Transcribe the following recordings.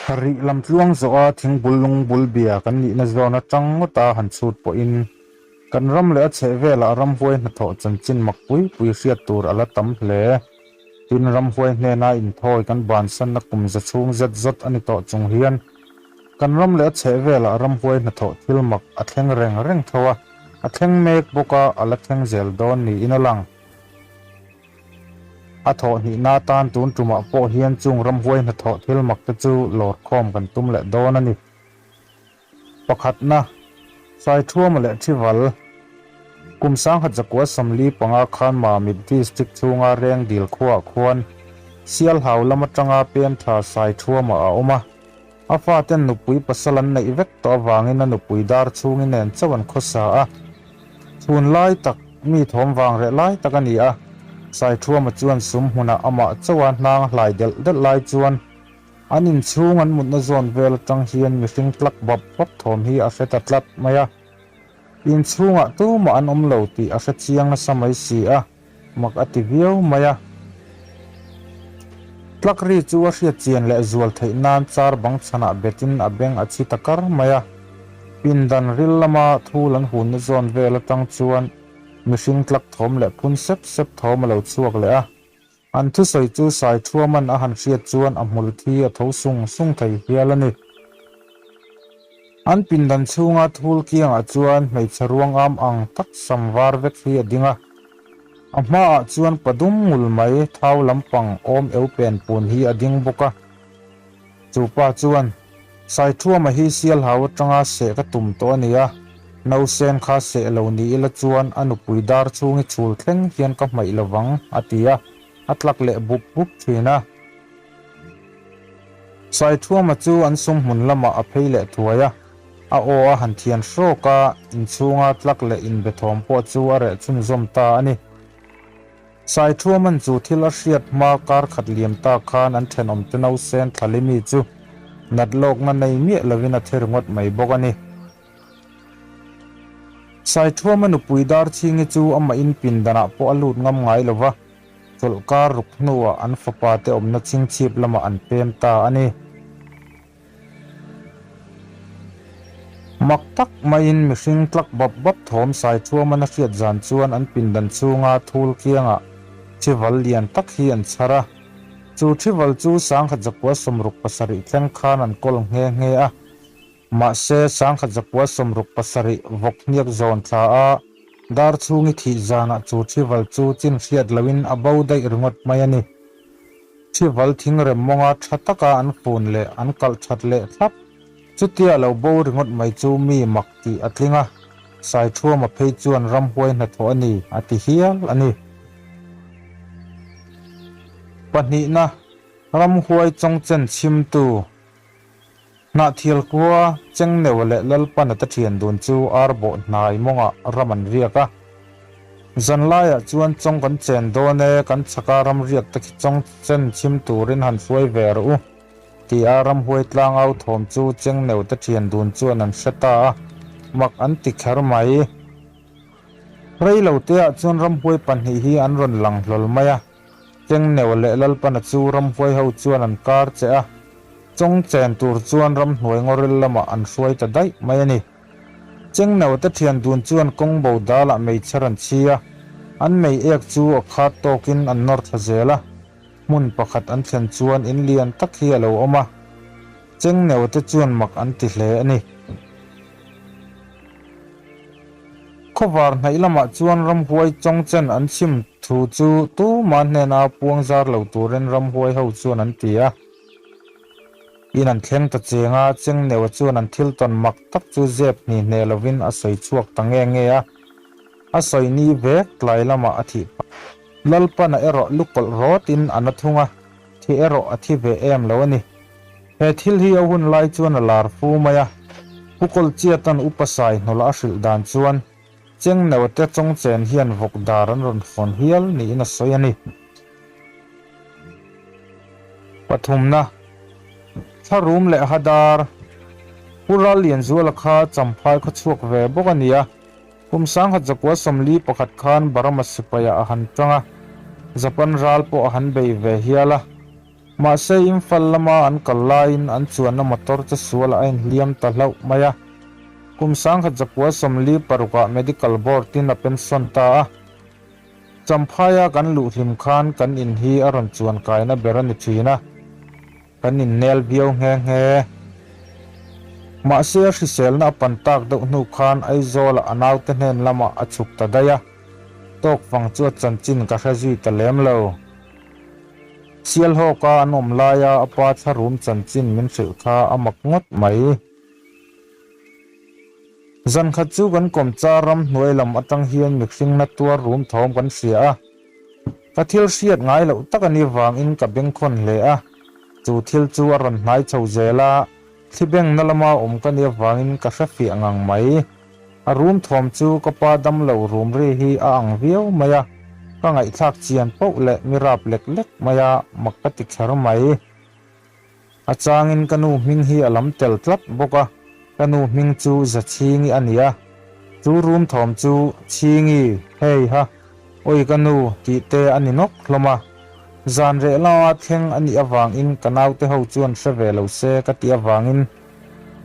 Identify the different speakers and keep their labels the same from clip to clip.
Speaker 1: Rih lam tluang zawh a thingbul lungbul bia kan nihna zawn atang ngawta han chhut pawhin kan ram leh a chhehvelah ramhuai hnathawh chanchin mak pui pui hriat tur a la tam hle. Tin, ramhuai hnena inthawi kan bansanna kum za chhung zet zawt a ni tawh chung hian kan ram leh a chhehvelah ramhuai hnathawh thil mak a thleng reng reng tho a, a thleng mek bawk a, a la thleng zel dawn niin a lang. A thawh hnihna atan tun tumah pawh hian chung ramhuai hnathawh thil mak te chu lawr khawm kan tum leh dawn a ni. Pakhatna, Saithuama leh Thival, Kum 1945 khan Mamit District chhunga Rengdil khuaah khuan Sialhau lam atanga pem tha Saithuama a awm a. A faten nupui pasal an neih vek tawh avangin a nupui dar chhungin nen chauh an khawsa a. Chhun lai tak, mi thawm vang reh lai tak a ni a. Saithuama chuan sum hmunah amah chauha hnang hlai delh delh lai chuan an inchhung an mutna zawn vel atang hian mihring tlak bap bap thawm hi a hre ta tlat mai a. Inchhungah tumah an awm lo tih a hre chiang nasa mai si a. Mak a ti viau mai a. Tlak ri chu a hriat chian leh zual theih nan char bang chhanah betin a beng a chhi ta kar mai a. Pindan ril lama thul an hunna zawn vel atang chuan mihring tlak thawm leh phun sep sep thawm a lo chhuak leh a. An thusawi chu Saithuaman a han hriat chuan a hmul thi a tho sung sung thei hial a ni. An pindan chhunga thul kiangah chuan hmeichhe ruangam ang tak sam var vek hi a ding a. A hmaah chuan padum ngul mai thau lampang awm eu pen pun hi a ding bawk a. Chu pa chuan, Saithuama hi Sialhau atanga seh ka tum tawh a nia, nausen kha seh lo ni ila chuan a nupui dar chhungi chhul thleng hian ka hmaih lovang, a ti a, a tlak leh bup bup thin a. Saithuama chu an sum hmun lamah a phei leh thuai a, a aw a han thian hrawk a, inchhunga tlak leh inbe thawm pawh chu a reh chhunzawm ta a ni. Saithuaman chu thil a hriat hma kar khat liam ta khan an thenawmte nausen Thlalimi chu nat lawkna nei miah lovin a thi ringawt mai bawk a ni. Saithuama nupui Darchhingi chu amah in pindanah pawh a lut ngam ngai lo va, Chawlhkar ruk hnuah an fapa te awmna chhingchhip lamah an pem ta a ni. Mak tak maiin mihring tlak bap bap thawm Saithuaman a hriat zan chuan an pindan chhunga thul kiangah thival lian tak hi an chhar a. Chu thival chu 1967 thleng khan an kawl nghe nghe a. Mahse, 1967 vawk hniak zawn thla a, dar chhungi thih zanah chu thival chu chin hriat lohin a bo daih ringawt mai a ni. Thival thingrem mawnga tha taka an fun leh an kalh that leh thlap. Chutia lo bo ringawt mai chu mi mak tih a tling a, Saithuama phei chuan ramhuai hnathawh a ni a ti hial a ni. Pahnihna, Ramhuai chawngchen chhimtu. Hnahthial khua Chengneua leh Lalpana te thian dun chu ar bawh hnai mawngah ram an riak a. Zanlaiah chuan chawng kan chen dawn e, kan chhaka ram riak te khi chawng chen chhim turin han hruai ve rawh u, ti a ramhuai tlangau thawm chu Chengneu te thian dun chuan an hre ta a, mak an ti kher mai. Rei lo teah chuan ramhuai pahnih hi an rawn lang hlawl mai a. Chengneu leh Lalpana chu ramhuai ho chuan an kar che a, chawng chen tur chuan ramhnuai ngawril lamah an hruai ta daih mai a ni. Chengneu te thian dun chuan kawng bo dalah meichher an chhi a, an mei ek chu a khat tawkin an nawr thla zel a, hmun pakhat an thlen chuan in lian tak hi a lo awm a, Chengneu te chuan mak an ti hle a ni. Khawvar hnaih lamah chuan ramhuai chawngchen an chhim thu chu tuma hnena puang zar lo turin ramhuai ho chuan an ti a. In an thleng ta cheng a, Chengneua chuan an thil tawn mak tak chu zep hni hne lovin a sawi chhuak ta nge nge a. A sawi ni vek tlai lamah a thih phah. Lalpana erawh lu kawlh rawtin a na thung a, thi erawh a thi ve em lo a ni. He thil hi a hun lai chuan a lar fu mai a, Pu Kawlchiatan Upa Sai hnawla a hrilh dan chuan Chengneua te chawngchen hian vawk dar an rawn fawn hial niin a sawi a ni. Pathumna, Thlarum leh Hadar, Pu Rallianzuala kha Champhai khaw chhuak ve bawk a ni a, Kum 1941 khan Burma sipaiah a han tang a, Japan ral pawh a han bei ve hial a. Mahse Imphal lama an kal laiin an chuanna motor che sualah a inhliam ta hlauh mai a. Kum 1946 ah Medical Board in a pension ta a. Champhaia kan luh hlim khan kan in hi a rawn chuan kaina ber a ni thin a. Kan innel viau nghe nghe. Mahse a hriselna a pan tak deuh hnu khan Aizawlah a naute hnen lamah a chhuk ta daih a, tawk fang chu a chanchin ka hre zui ta lem lo. Sialhawka an awm laia a pa thlarum chanchin min hrilh kha a mak ngawt mai. Zan khat chu kan kawmchar ram hnuai lam atang hian mihring na tuar rum thawm kan hria a. Ka thil hriat ngai loh tak a nih vangin ka bengkhawn hle a, chu thil chu a rawn hnai chho zel a, thli bengna lama awm ka nih avangin ka hre fiah ngang mai. A rum thawm chu ka pa damlo rum ri hi a ang viau mai a, ka ngaihthlak chian poh leh mi rap lek lek mai a, mak ka ti kher mai. A changin ka nu hming hi a lam tel tlat bawk a, ka nu hming chu Zachhingi a ni a, chu room thawm chu Chhingi, hei ha, awi ka nu tih te a ni nawk hlawm a. Zan reh lama thleng a nih avangin ka naute ho chuan hre ve lo se ka tih avangin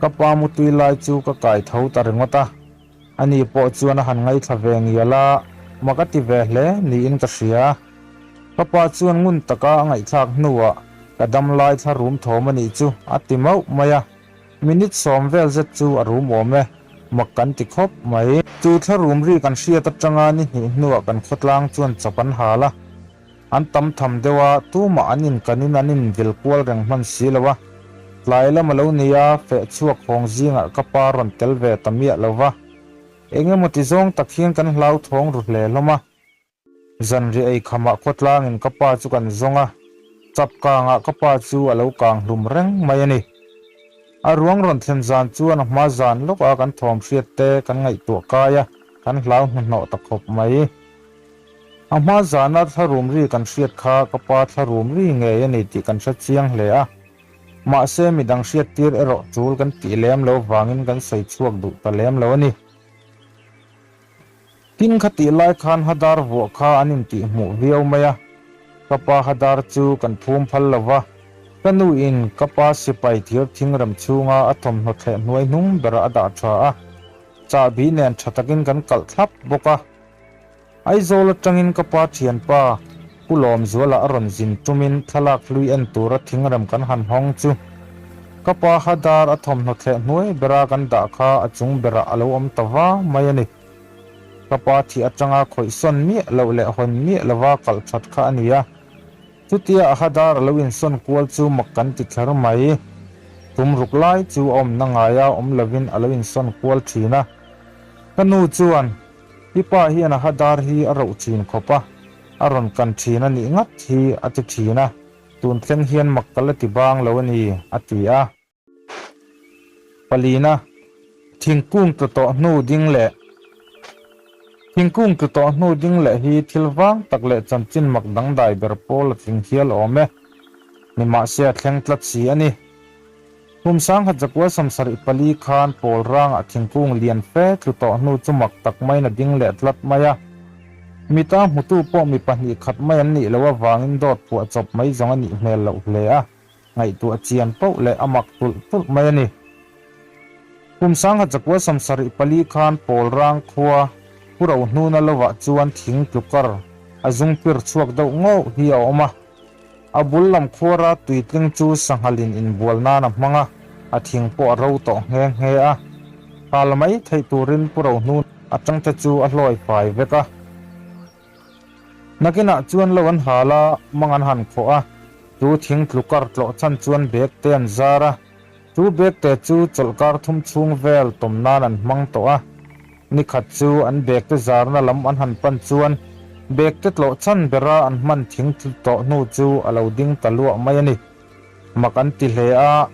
Speaker 1: ka pa mutui lai chu ka kai tho ta ringawt a, ani pawh chuan a han ngaithla ve ngial a, mak a ti ve hle niin ka hria. Ka pa chuan ngun taka a ngaihthlak hnuah ka dam lai thla rum thawm a nih chu a ti mauh mai a, minute sawm vel zet chu a rum awm e, mak kan ti khawp mai. Chu thla rum ri kan hriat atanga ni hnih hnuah kan khawtlang chuan chap an hal a, an tam tham deuh a, tumah an inkanin an invil kual reng hman si lo a, tlai lam a lo ni a, feh chhuak hawng zingah ka pa rawn tel ve ta miah lo va, eng emaw ti zawng tak hian kan hlauthawng ru hle hlawm a. Zanriah ei khamah khawtlangin ka pa chu kan zawng a, chap kangah ka pa chu a lo kang hlum reng mai a ni. A ruang rawn thlen zan chuan a hma zan lawka kan thawm hriat te kan ngaihtuah kai a, kan hlau hnuhnawh ta khawp mai. A hma zana thlarum ri kan hriat kha ka pa thlarum ri ngei a ni tih kan hre chiang hle a, mahse midang hriattir erawh tul kan tih lem lo vangin kan sawi chhuak duh ta lem lo a ni. Tin khatih lai khan Hadar vuah kha an intih hmuh viau mai a, ka pa Hadar chu kan phum phal lo va, ka nu in ka pa sipai thir thingrem chhunga a thawmhnaw thleh hnuai hnung berah a dah tha a, chahbi nen tha takin kan kalh thlap bawk a. Aizawl atangin ka pa thianpa Pu Lawmzuala a rawn zin tumin thlalak hlui en tura thingrem kan han hawng chu ka pa Hadar a thawmhnaw thleh hnuai bera kan dah kha a chung berah a lo awm ta va mai a ni. Ka pa thih atanga khawih sawn miah loh leh hawn miah lova kalh that kha a ni a. Chutia a hadar a lo insawn kual chu mak kan ti kher mai. Tum ruk lai chu a awmna ngaia awm lovin a lo insawn kual thin a. Ka nu chuan, I pa hian a hadar hi a roh thin khawp a, a rawn kan thin a nih ngat hi a ti thin a, tun thleng hian mak ka la ti bang lo a ni, a ti a. Palina, Thingkung tlu tawh hnu ding leh Thingkung tlu tawh hnu ding leh hi thil vang tak leh chanchin mak dangdai ber pawl a tling hial awm e. Nimahse a thleng tlat si a ni. Kum 1974 khan pawl rangah thingkung lian fe tlu tawh hnu chu mak tak maiin a ding leh tlat mai a. Mita hmutu pawh mi pahnih khat mai an nih loh avangin dawt phuah chawp mai zawng a nih hmel loh hle a. Ngaihtuah chian poh leh a mak tulh tulh mai a ni. Kum 1974 khan Pawl Rang khua Pu Rohnuna lovah chuan thing tlukar a zung pir chhuak deuh ngauh hi a awm a. A bul lam khuara tuitling chu sanghalin inbual nan a hmang a, a thing pawh a ro tawh nghe nghe a. Hal mai theih turin Pu Rohnuna atangte chu a hlawi fai vek a. Nakinah chuan lo an hal a, mang an han khawh a, chu thing tlu kar tlawh chhan chuan bag te an zar a, chu bag te chu chawlhkar thum chhung vel tawm nan an hmang tawh a. Nikhat chu an bag te zarna lam an han pan chuan bag te tlawh chhan bera an hman thing tlu tawh hnu chu a lo ding ta luah mai a ni. Mak an ti hle a,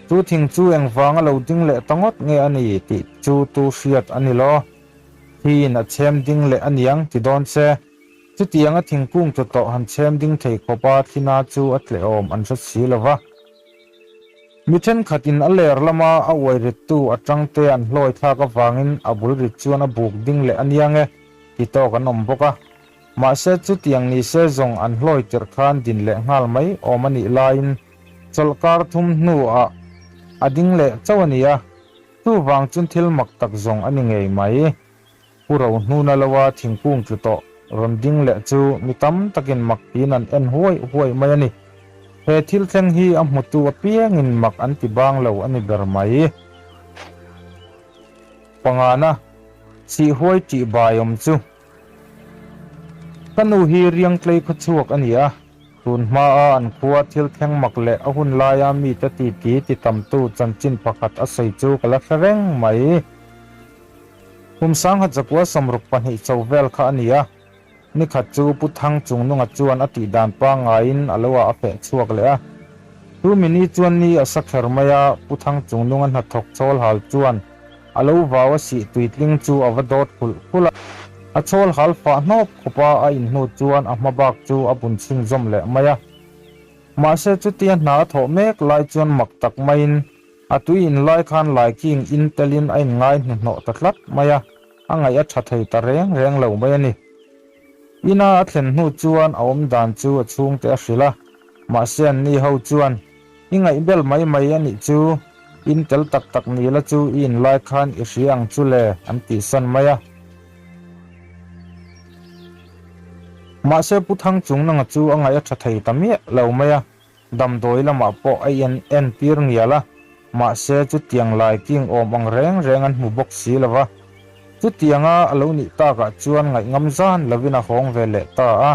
Speaker 1: chu thing chu engvanga lo ding leh ta ngawt nge a ni tih chu tu hriat a ni lo. Thiin a chhem ding leh a niang ti dawn se, chutianga thingkung tlu tawh han chhem ding thei khawpa thlina chu a tlehawm an hre si lo va. Mi thenkhatin a ler lama a uai rittu a tangte an hlawi thlak avangin a bul rit chuan a buk ding leh a niang e ti tawk an awm bawk a. Mahse chutiang ni se zawng an hlawi tirh khan din leh nghal mai awm a nih laiin chawlhkar thum hnuah a ding leh chauh a ni a, chuvang chuan thil mak tak zawng a ni ngei mai. Pu Rohnuna loa thingkung tlu tawh rawn ding leh chu mi tam takin mak tiin an en huai huai mai a ni. He thil thleng hi a hmutu apiangin mak an ti bang lo a ni ber mai. Pangana, Sihhuai tih bai awm chu. Ka nu hi Riangtlei khawchhuak a ni a, tun hmaa an khua thil thleng mak leh a hun laia mite titi ti tamtu chanchin pakhat a sawi chu ka la hre reng mai. Kum sangha chakua 62 cho vel kha a ni a, nikhat chu Pu Thang Chungnunga chuan a tih dan pangngaiin a lo ah a feh chhuak leh a. Chu mini chuan ni a sa kher mai a, Pu Thang Chungnunga hnathawk chawl hal chuan A lo vau a sih tuitling chu a va dawt khulh khulh a. A chawl hal fah hnawp khawp a, a inhnu chuan a hma bak chu a bun chhunzawm leh mai a. Mahse chutia hna a thawh mek lai chuan mak tak maiin a tui in lai khan laiking in telin a inngai hnuhnawh ta tlat mai a, a ngaih a tha thei ta reng reng lo mai a ni. Ina a thlen hnu chuan a awm dan chu a chhungte a hrilh a, mahse anni ho chuan I ngaihbel mai mai a nih chu, in tel tak tak ni la chu i inlai khan i hria ang chu le, an tihsan mai a. Mahse Pu Thangchungnanga chu a ngaih a tha thei ta miah lo mai a, damdawi lamah pawh a in entir ngial a, mahse chutiang lai king awm ang reng reng an hmu bawk si lo va. Chutianga a lo nih takah chuan ngaihngam zan lovin a hawng ve leh ta a.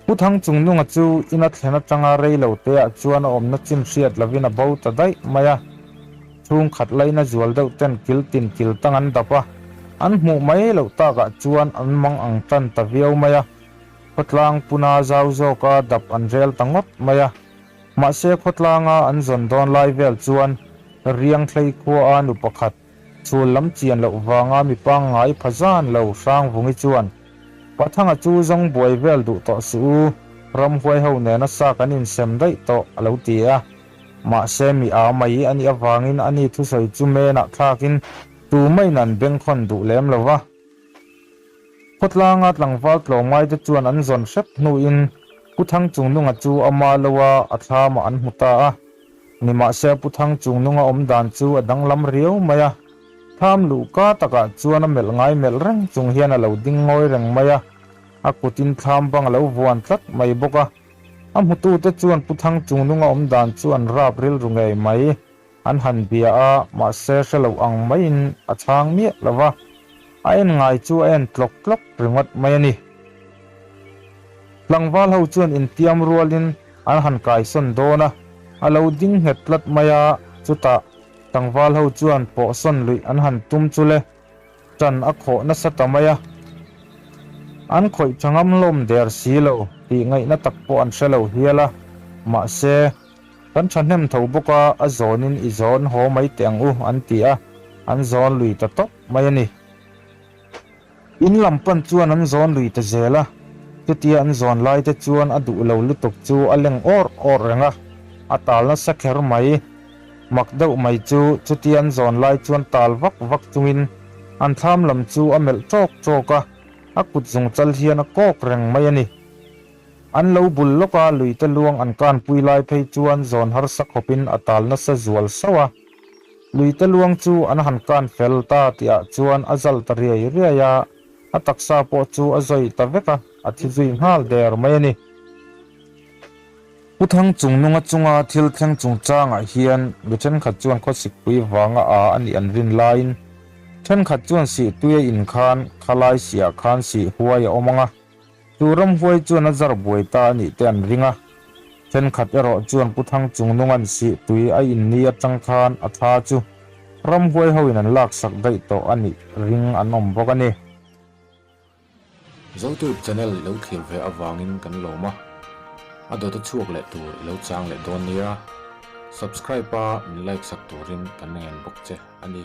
Speaker 1: Pu Thangchungnunga chu ina thlen atanga rei lo teah chuan a awmna chin hriat lovin a bo ta daih mai a. Chhungkhat laina zual deuh ten kil tin kil tang an dap a, an hmuh mai loh takah chuan an mang ang tan ta viau mai a. Khawtlang puna zau zawka dap an rel ta ngawt mai a. Mahse khawtlanga an zawn dawn lai vel chuan Riangthlei khuaa nu pakhat, Chhul lam chian loh vanga mi pangngai pha zan lo Hrangvungi chuan, Pathanga chu zawng buai vel duh tawh suh u, ramhuai ho nena sa kan insem daih tawh, a lo ti a. Mahse mi a mai a nih avangin a ni thusawi chu menah thlakin tumaiin an bengkhawn duh lem lo va. Khawtlanga tlangval tlawmngaite chuan an zawn hrep hnuin Pu Thangchungnunga chu ama loa a thlamah an hmu ta a. Nimahse Pu Thangchungnunga awm dan chu a danglam riau mai a. Thlam luh ka takah chuan a melh ngai melh reng chung hian a lo ding ngawi reng mai a. A kutin thlam bang a lo vuan tlat mai bawk a. A hmutute chuan Pu Thangchungnunga awm dan chu an rap rilru ngei mai. An han bia a, mahse hre lo ang maiin a chhang miah lo va, a en ngai chu a en tlawk tlawk ringawt mai a ni. Tlangval ho chuan intiam rualin an han kaisawn dawn a, a lo ding nghet tlat mai a, chutah tlangval ho chuan pawhsawn luih an han tum chu le, ṭan a khawh nasa ta mai a. An khawih ṭha ngam hlawm der si lo tih ngaihna tak pawh an hre lo hial a, mahse, Kan thahnem tho bawk a, a zawnin i zawn haw mai teh ang u, an ti a, an zawn lui ta tawp mai a ni. In lam pan chuan an zawn lui ta zel a, chutia an zawn lai te chuan a duh lo lutuk chu a leng awr awr reng a, a tal nasa kher mai. Mak deuh mai chu chutia an zawn lai chuan tal vak vak chungin an thlam lam chu a melh ṭawk ṭawk a, a kut zung chal hian a kawk reng mai a ni. An lo bul lawk a, luite luang an kanpui lai phei chuan zawn harsa khawpin a tal nasa zual sauh a. Luite luang chu an han kan fel ta tihah chuan a zal ta riai riai a, a taksa pawh chu a zawi ta vek a, a thi zui nghal der mai a ni. Pu Thangchungnunga chunga thil thleng chungchangah hian mi thenkhat chuan khawsikpui vanga a a nih an rin laiin thenkhat chuan sihtui a in khan khalai siah khan sih huai a awm ang a, Chu ramhuai chuan a zar buai ta a nih te an ring a, thenkhat erawh chuan Pu Thangchungnunga'n sih tui a in ni atang khan a thla chu ramhuai hoin an laksak daih tawh a nih ring an awm bawk a ni.
Speaker 2: Zotube channel i lo thlir ve avangin kan lawm a, a dawt a chhuak leh tur i lo chang leh dawn nia. Subscribe a min like sak turin kan ngen bawk che a ni.